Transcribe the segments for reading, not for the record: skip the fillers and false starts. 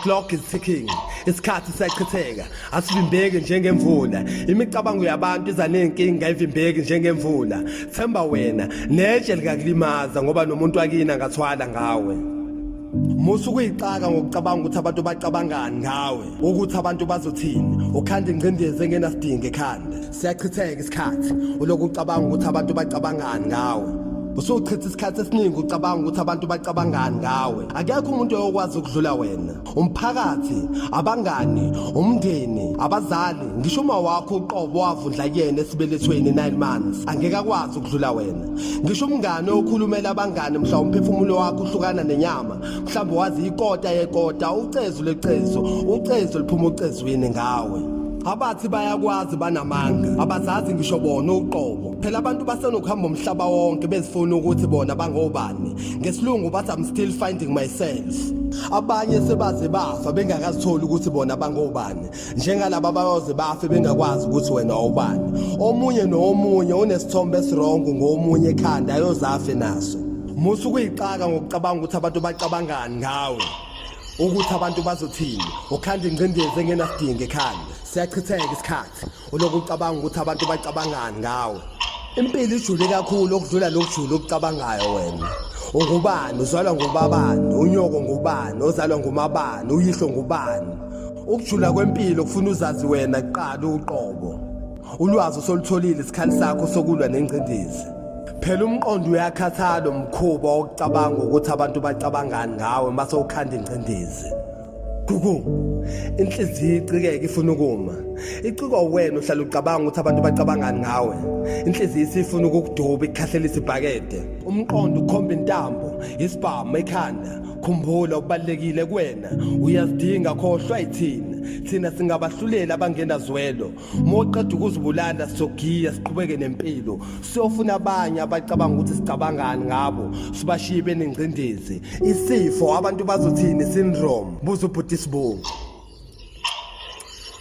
clock is ticking. Isikhathi siyachitheka, asivimbeki njengemvula. Imicabango yabantu iza nezinkinga evimbeki njengemvula. Themba wena, netshe likakulimaza ngoba nomuntu wakini angathwala ngawe. Musa ukuyixaka ngokucabanga ukuthi abantu bacabangani ngawe, ukuthi abantu bazothini. Ukhanda ingcindezi engenasidingo ekhanda. Siyachitheka isikhathi, ulokhu ucabanga ukuthi abantu bacabangani ngawe. Usuchitha isikhathi esiningi ucabanga ukuthi abantu bacabangani ngawe. Akekho umuntu oyokwazi ukudlula wena. Umphakathi, abangani, umndeni, abazali, ngisho uma wakho uqobo wavundla kuyena esibelethweni 9 months, angeke akwazi ukudlula wena. Ngisho umngane okhulumela abangani mhla umphefumulo wakho uhlukana nenyama, mhlawumbe wazi ikota yekota, ucezu lecezu, ucezu liphuma ucezwini ngawe. Abathi bayakwazi banamanga, abazazi ngisho bona uqobo. Phela abantu basenokuhamba umhlaba wonke bezifuna ukuthi bona bangobani. Ngesilungu bathi I'm still finding myself. Abanye sebaze bafa bengakazitholi ukuthi bona bangobani. Njengalaba abayoze bafe bengakwazi ukuthi wena awubani. Omunye nomunye unesithombe esirongo ngomunye ekhanda ayozafe naso. Musa ukuyixaka ngokucabanga ukuthi abantu bacabangani ngawe. Ukuthi abantu bazothini. Ukhanda ingcindezi engenasidingo ekhanda. Siyachitheka isikhathi. Ulokhu ucabanga ukuthi abantu bacabangani ngawe. Impilo ijule kakhulu okudlula lokujula okucabangayo wena. Ungubani? Uzalwa ngubabani? Unyoko ngubani? Ozalwa ngumabani? Uyihlo ngubani? Ukujula kwempilo kufuna uzazi wena kuqala uqobo. Ulwazi usolutholile isikhali sakho sokulwa nengcindezi. Phela umqondo uyakhathala umkhuba wokucabanga ukuthi abantu bacabangani ngawe mase ukhanda ingcindezi. Gugu, inhliziyo icikeke ifuna ukuma. Icikwa wena uhlala ucabanga ukuthi abantu bacabangani ngawe. Inhliziyo isifuna ukukuduba ikukhahlelisa ibhakede. Umqondo ukhomba intambo, isibhamu ekhanda. Khumbula okubalekile kuwena, uyazidinga khohlwa yithina. Thina singabahlulela abangenazwelo. Moqeda ukuzibulala sizogiya siqhubeke nempilo. Siyofuna abanye abacabanga ukuthi sicabangani ngabo, sibashiye benengcindezi. Isifo abantu bazothini syndrome. Buza ubhuti Sibongo.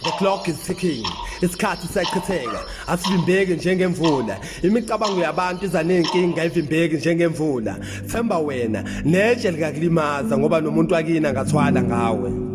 The clock is ticking. Isikhathi siyachitheka, asivimbeki njengemvula. Imicabango yabantu iza nezinkinga evimbeki njengemvula. Themba wena, netshe likakulimaza ngoba nomuntu wakini angathwala ngawe.